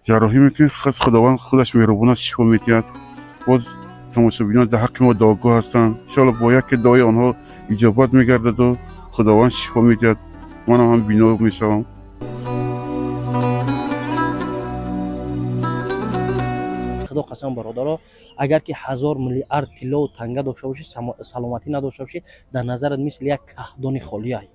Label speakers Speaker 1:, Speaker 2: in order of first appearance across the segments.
Speaker 1: Ҷарроҳӣ мекунем, хас Худованд худаш меҳрубон аст, шифо медиҳад. Боз тамошобинон дар ҳаққи мо дуогӯ ҳастанд. Иншоалло, бо яке дуои онҳо иҷобат мегардаду Худованд шифо медиҳад, манам ҳам бино мешавам.
Speaker 2: Худо қасам, бародаро, агар ки ҳазор миллиард тиллову танга дошта бошӣ, саломатӣ надошта бошӣ, дар назарат мисли як каҳдони холиай.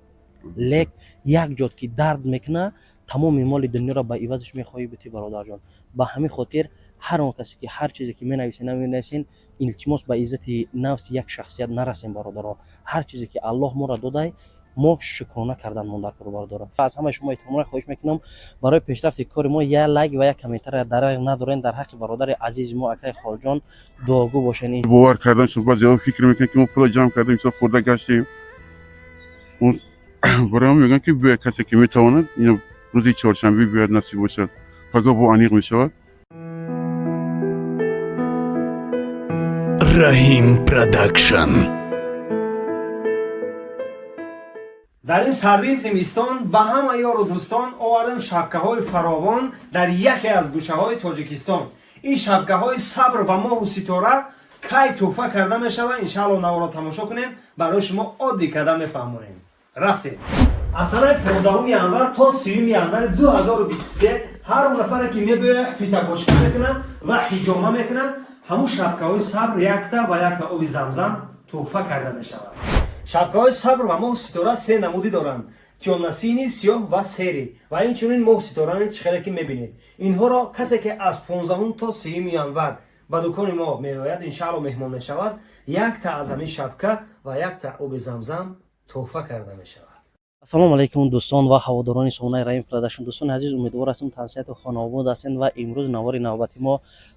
Speaker 2: Лек як ҷод ки дард мекуна, тамоми моли дунёро ба ивазаш мехоҳӣ бутӣ, бародарҷон. Ба ҳамин хотир ҳар он касе ки ҳар чизе ки менависен, наменависен, илтимос, ба иззати нафси як шахсият нарасем, бародаро. Ҳар чизе ки Аллоҳ моро додай, мо шукрона кардан монда кор, бародаро. Аз ҳамаи шумо эҳтиромона хоҳиш мекунам, барои пешрафти кори мо як лайк ва як комментария дарақ надорен. Дар ҳаққи бародари азизи мо акаи Холҷон дуогӯ бошен.
Speaker 1: Бовар кардан шуд. Баъзеҳо фикр мекунанд, ки мо пула ҷамъ кардем, мисол, хӯрда гаштем. Барои ҳам мегӯянд, ки биёяд касе ки метавонад, ино рӯзи чоршанбе биёяд, насиб бошад, пагоҳ бо аниқ мешавад.
Speaker 3: Раҳим Продакшн.
Speaker 4: Дар ин сардии зимистон ба ҳама ёру дӯстон овардем шабкаҳои фаровон дар яке аз гӯшаҳои Тоҷикистон. Ин шабкаҳои сабр ва моҳу ситора кай тӯҳфа карда мешавад, иншаалло, наворо тамошо кунем, барои шумо оддӣ карда мефаҳмонем. Рафтем. Аз санаи 15 январ то 30 январи 2023 ҳар он нафаре ки мебиёяд, фитакошка мекунад ва ҳиҷома мекунад, ҳамун шабкаҳои сабр якта ва якта оби замзам тӯҳфа карда мешавад. Шабкаҳои сабр ва моҳу ситора се намудӣ доранд: тёмно-синий, сиёҳ ва серый ва инчунин моҳу ситора низ. Чӣ хеле ки мебинед, инҳоро касе ки аз 15 то 30 январ ба дукони мо меояд, иншаалло, меҳмон мешавад, якта аз ҳамин шабка ва якта оби замзам тӯҳфа карда мешавад.
Speaker 2: Ассалому алайкум, дӯстон ва ҳаводорони сомонаи Раҳим Продакшн. Дӯстони азиз, умедвор ҳастем, тансиҳату хонаобод ҳастем. Ва имрӯз навори навбати мо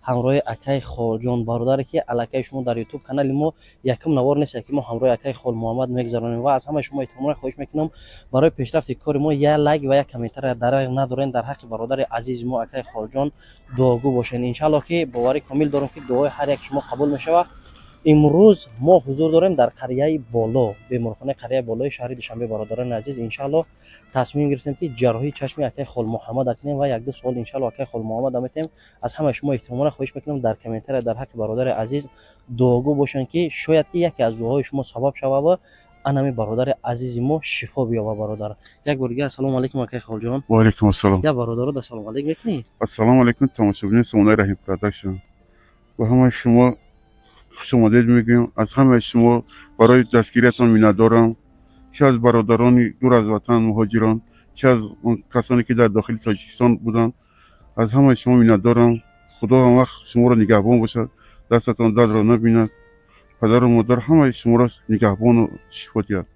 Speaker 2: ҳамроҳи акаи Холҷон, бародаре ки аллакай шумо дар Ютуб канали мо якум навор нест, ки мо ҳамроҳи акаи Хол Муҳаммад мегузаронем. Ва аз ҳамаи шумо эҳтиромона хоҳиш мекунам, барои пешрафти кори мо як лайк ва як комментария дарақ надорен. Дар ҳаққи бародари азизи мо акаи Холҷон дуогӯ бошед. Иншааллоҳ, ки боварӣ комил дорем, ки дуои ҳар як шумо қабул мешавад. Имрӯз мо ҳузур дорем дар қарияи Боло, беморхонаи қарияи Болои шаҳри Душанбе. Бародарони азиз, иншааллоҳ, тасмим гирифтем, ки ҷарроҳии чашми акаи Холмуҳаммад кунем ва якду суол, иншаалло, акаи Холмуҳаммад метем. Аз ҳамаи шумо эҳтиромона хоҳиш мекунам, дар комментария дар ҳаққи бародари азиз дуогӯ бошанд, ки шояд ки яке аз дуоҳои шумо сабаб шавад, анами бародари азизи мо шифо биёбад. Бародар, як бор дига ассалому алайкум, акаи Холҷон.
Speaker 1: Ва алайкум ассалом.
Speaker 2: Як бародаро да салом алейк мекунӣ?
Speaker 1: Ассалому алайкум, тамошобинони сомонаи Раҳим Продакшн. Ба ҳамаи шумо хушомадед мегӯем. Аз ҳамаи шумо барои дастгириятон миннатдорам, чӣ аз бародарони дур аз ватан, муҳоҷирон, чӣ аз он касоне ки дар дохили Тоҷикистон буданд. Аз ҳамаи шумо миннатдорам. Худо ҳамвақт шуморо нигаҳбон бошад, дастатон дардро набинад, падару модар ҳамаи шуморо нигаҳбону шифо диҳад.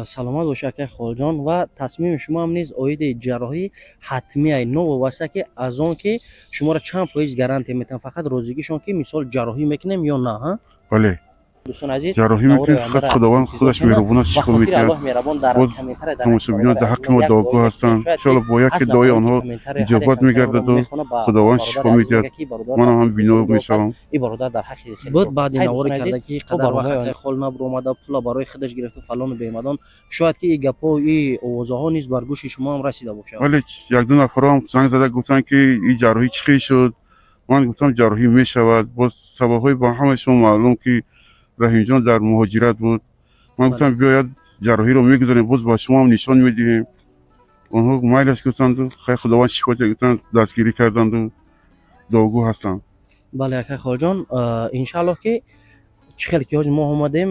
Speaker 2: Саломат бошед, акаи Холҷон. Ва тасмими шумо ҳам низ оиди ҷарроҳӣ ҳатмияй, новобаста ки аз он ки шуморо чанд фоиз гарантия метиҳанд, фақат розигишон ки мисол ҷарроҳӣ мекунем ё на, ҳа?
Speaker 1: Бале.
Speaker 2: Дӯстони азиз,
Speaker 1: Ҷарроҳӣ
Speaker 2: навори
Speaker 1: мекунем, хас
Speaker 2: ояндаро
Speaker 1: Худованд
Speaker 2: интизор
Speaker 1: худаш
Speaker 2: шавед.
Speaker 1: меҳрубон аст,
Speaker 2: Ба
Speaker 1: шифо
Speaker 2: хотири
Speaker 1: медиҳад.
Speaker 2: Аллоҳ меҳрабон дар
Speaker 1: Боз
Speaker 2: комментария дар
Speaker 1: тамошобинон дар ҳаққи мо дуогӯ ҳастанд. Иншоалло, бо яке дуои онҳо иҷобат мегардад-у Худованд шифо медиҳад, манам ҳам бино мешавам.
Speaker 2: И бародар дар ҳаққи буд. Баъди навори карда ки қадар вақт акаи Хол набуромада, пула барои худаш гирифту фалону бемадон, шояд ки и гапҳо, и овозаҳо низ бар гӯши шумо ҳам расида бошад.
Speaker 1: Вале якду нафарам занг зада гуфтанд, ки ин ҷарроҳӣ чӣ хел шуд. Ман гуфтам, ҷарроҳӣ мешавад. Боз сабабҳои ба ҳамаи шумо маълум, ки Раҳимҷон дар муҳоҷират буд. Ман гуфтам, биёяд, ҷарроҳиро мегузорем, боз ба шумо ҳам нишон медиҳем. Онҳо майлаш гуфтанду хай, Худованд шифо диҳад гуфтанд, дастгирӣ карданду дуогӯ ҳастанд.
Speaker 2: Бале, акаи Холҷон, иншааллоҳ, ки чӣ хеле ки ҳоҷ мо омадем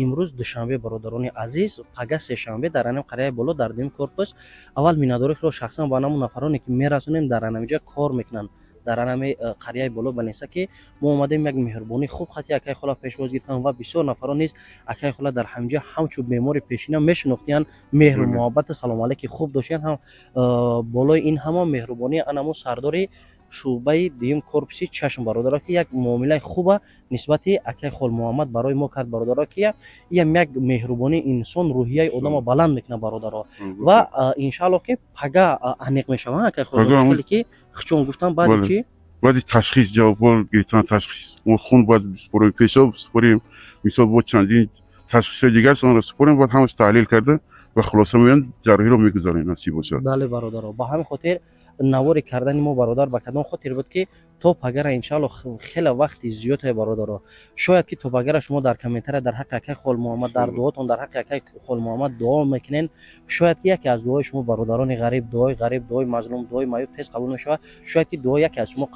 Speaker 2: имрӯз душанбе, бародарони азиз, пага сешанбе дар анам қарияи Боло дар дуюм корпус. Аввал миннатдориро шахсан ба анамун нафароне ки мерасонем, дар анамиҷа кор мекунанд, дар анами қарияи Боло балинса, ки мо омадем, як меҳрубонии хуб хати акаи Хола пешвоз гирифтан. Ва бисёр нафарон низ акаи Хола дар ҳаминҷа ҳамчун бемори пешина мешинохтиянд, меҳру муҳаббату салому алейки хуб доштиянд. Ҳам болои ин ҳама меҳрубонии анамун сардори шӯъбаи дуюм корпуси чашм, бародаро, ки як муомилаи хуба нисбати акаи Хол Муҳаммад барои мо кард. Бародаро, ки иям як меҳрубонии инсон рӯҳияи одамро баланд мекунад, бародаро. Ва иншааллоҳ, ки пага аниқ мешавад, акаи Хол,
Speaker 1: Пага
Speaker 2: хеле ки хучон гуфтам, баъди чӣ?
Speaker 1: Баъди ташхис, ҷавобҳо гирифтан, ташхис, мо хун бояд супорем, пешоб супорем, мисол, бо чандин ташхисҳои дигар онро супорем, бояд ҳамаш таҳлил карда. Ба хулоса меоянд, ҷарроҳиро мегузарем, насиб бошад.
Speaker 2: Бале, бародаро, ба ҳамин хотир навори кардани мо, бародар, ба кадом хотир буд, ки то пагара, иншаалло, хеле вақти зиёдае, бародаро. Шояд ки то пагара шумо дар комментария дар ҳаққи акай Холмуҳаммад, дар дуотон дар ҳаққи акай Холмуҳаммад дуо мекунен. Шояд ки яке аз дуои шумо, бародарони ғариб, дуои ғариб, дуои мазлум, дуои маъюб тез қабул мешавад. Шояд ки дуои яке аз шумо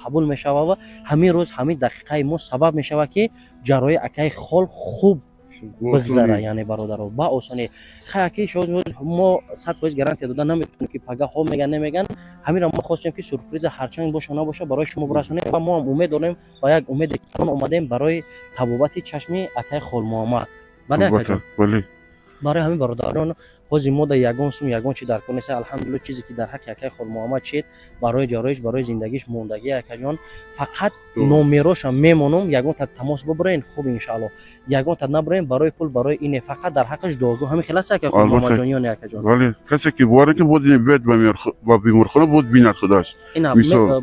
Speaker 2: қабул мешавад ва ҳамин рӯз, ҳамин дақиқаи мо сабаб мешавад, ки ҷарроҳии акаи Хол хуб бигзара, яъне, бародаро, ба осонӣ. Хай, мо 100% гарантия дода наметавонем, ки пагаҳо меган, намеган. Ҳаминро мо хостем, ки сюрприза ҳарчанд боша, набоша, барои шумо бирасонем ва мо ҳам умед дорем ва як умеди калон омадем барои табобати чашми акаи Холмуҳаммад. Бале, акаҷон?
Speaker 1: Бале.
Speaker 2: Барои ҳамин, бародарон, ҳозир мо да ягон сум, ягон чи дар кор нест. Алҳамдулилла, чизе ки дар ҳаққи акаи Холмуҳаммад шид, барои ҷарроҳиш, барои зиндагиш мондагӣ, акаҷон, фақат номерошам мемонам, ягонта тамос бубурен, хуб, иншаалло. Ягонта набурен барои пул, барои ине, фақат дар ҳаққаш дуогӯ. Ҳамин хел аст, акаи Холмуҳаммадҷон, ё не, акаҷон?
Speaker 1: Бале, касе ки бовар накунад, боз биёяд ба беморхона, боз бинад худаш.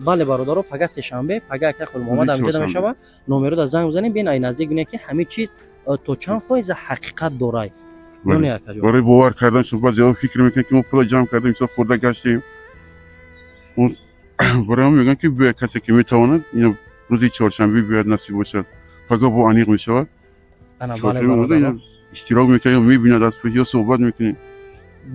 Speaker 2: Бале, бародаро, пага сешанбе, пага акаи Холмуҳаммад ҳамҷода мешавад. Номеро да занг бизанем, бин, ай наздик бинед, ки ҳамин чиз то чанд фоиза ҳақиқат дорад.
Speaker 1: Барои бовар кардан шумо баъзеҳо фикр мекунанд, ки мо пула ҷамъ кардем, мисол, хӯрда гаштем. Барои ҳам мегӯянд, ки биёяд, касе ки метавонад, ино рӯзи чоршанбе биёяд, насиб бошад, пагоҳ бо аниқ мешавад. Иштирок мекунад ё мебинад аз пеш, ё суҳбат мекунем.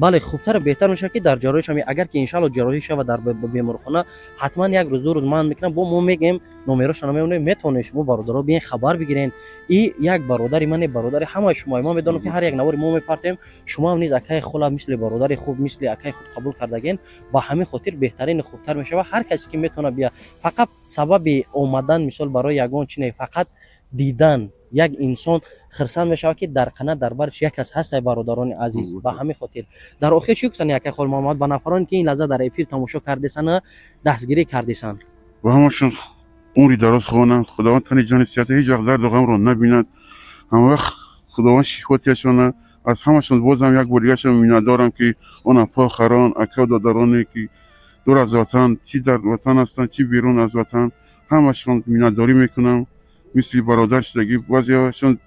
Speaker 2: Бале, хубтар, беҳтар мешавад, ки дар ҷарроҳӣ шава. Агар ки, иншаалло, ҷарроҳӣ шава дар беморхона, ҳатман як рӯз, 2 рӯз ман мекунам, бо мо мегӯем, номерошро мемонем, метавонед шумо, бародаро, биен, хабар бигирен. И як бародари мане, бародари ҳамаи шумо. Ман медонам, ки ҳар як навори мо мепартем, шумо ҳам низ акаи хола мисли бародари хуб, мисли акаи худ қабул кардаген. Ба ҳамин хотир беҳтарини хубтар мешавад, ҳар касе ки метавонад бия. Фақат сабаби омадан, мисол, барои ягон чи не, фақат дидан як инсон хирсанд мешавад, ки дар қана дар барш як кас ҳастай, бародарони азиз. Ба ҳамин хотир дар охир чӣ гуфтани, акай Хол Муҳаммад, ба нафароне, ки ин лаҳза дар эфир тамошо кардесана, дастгирӣ кардесанд?
Speaker 1: Ба ҳамашон умри дароз хонам, Худованд тани ҷони сиҳата, ҳеҷ вақт дарду ғамро набинад, ҳамавақт Худованд шифотияшона. Аз ҳамашон бозам як бор дигаршон миннатдорам, ки он апо, акау, додароне, ки дур аз ватан, чӣ дар ватан ҳастанд, чӣ берун аз ватан, ҳамашон миннатдорӣ мекунам, мисли бародар шудагӣ. Баъзеашон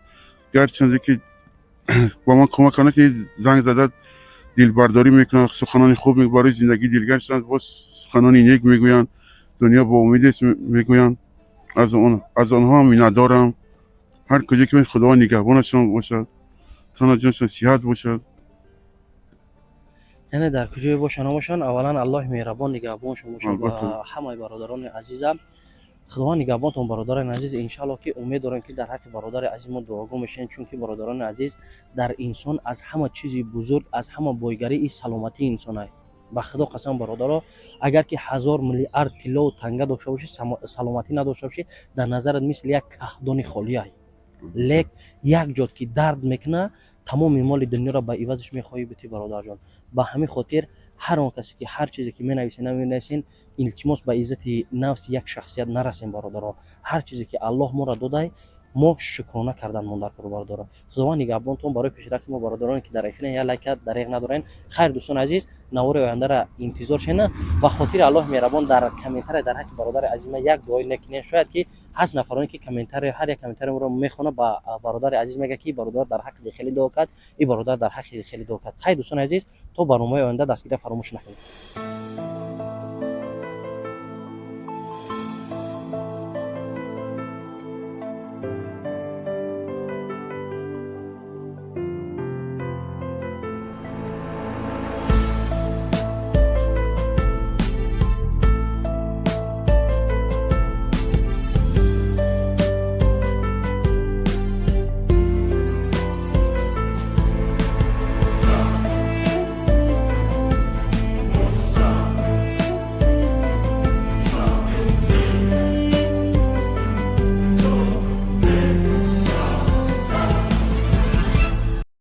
Speaker 1: гарчанде ки ба ман кӯмак карданд, ки занг зада дилбардорӣ мекунанд, суханони хуб барои зиндагӣ дилгар шуданд, боз суханони нек мегӯянд, дунё бо умедест мегӯянд. Аз онҳо ҳам миннатдорам. Ҳар куҷо ки, Худованд нигаҳбонашон бошад, тану ҷоншон сиҳат бошад.
Speaker 2: Яъне дар куҷое боша, набошанд, аввалан Аллоҳи меҳрабон нигаҳбоншон бошад. Ва ҳамаи бародарони азизам, Худованд нигаҳбонтон, бародарони азиз. Иншаалло, ки умед дорем, ки дар ҳаққи бародари азиз мо дуогӯ мешавем, чунки, бародарони азиз, дар инсон аз ҳама чизи бузург, аз ҳама бойгарӣ и саломатии инсон ай. Ба Худо қасам, бародаро, агар ки ҳазор миллиард тиллову танга дошта бошӣ, саломатӣ надошта бошӣ, дар назарат мисли як каҳдони холӣ ай. Лек як ҷод ки дард мекуна, тамоми моли дунёро ба ивазаш мехоҳӣ битӣ, бародарҷон. Ба ҳамин хотир ҳар он касе ки ҳар чизе ки менависен, наменависен, илтимос, ба иззати нафси як шахсият нарасем, бародаро. Ҳар чизе ки Аллоҳ моро додай, мо шукрона кардан мондар кор, бародаро. Худованд нигаҳбонтон. Барои пешрафти мо, бародароне ки дар эфирен, як лайка дареғ надорен. Хайр, дӯстони азиз, навори ояндара интизор шена. Ба хотири Аллоҳи меҳрабон дар комментария дар ҳаққи бародари азизма як дуои накунен. Шояд ки ҳаст нафароне, ки комментария, ҳар як комментарияро мехона, ба бародари азиз мега, ки бародар дар ҳаққи хеле дуо кард, и бародар дар ҳаққи хеле дуо кард. Хайр, дӯстони азиз, то барномаи оянда дастгирия фаромӯш накунед.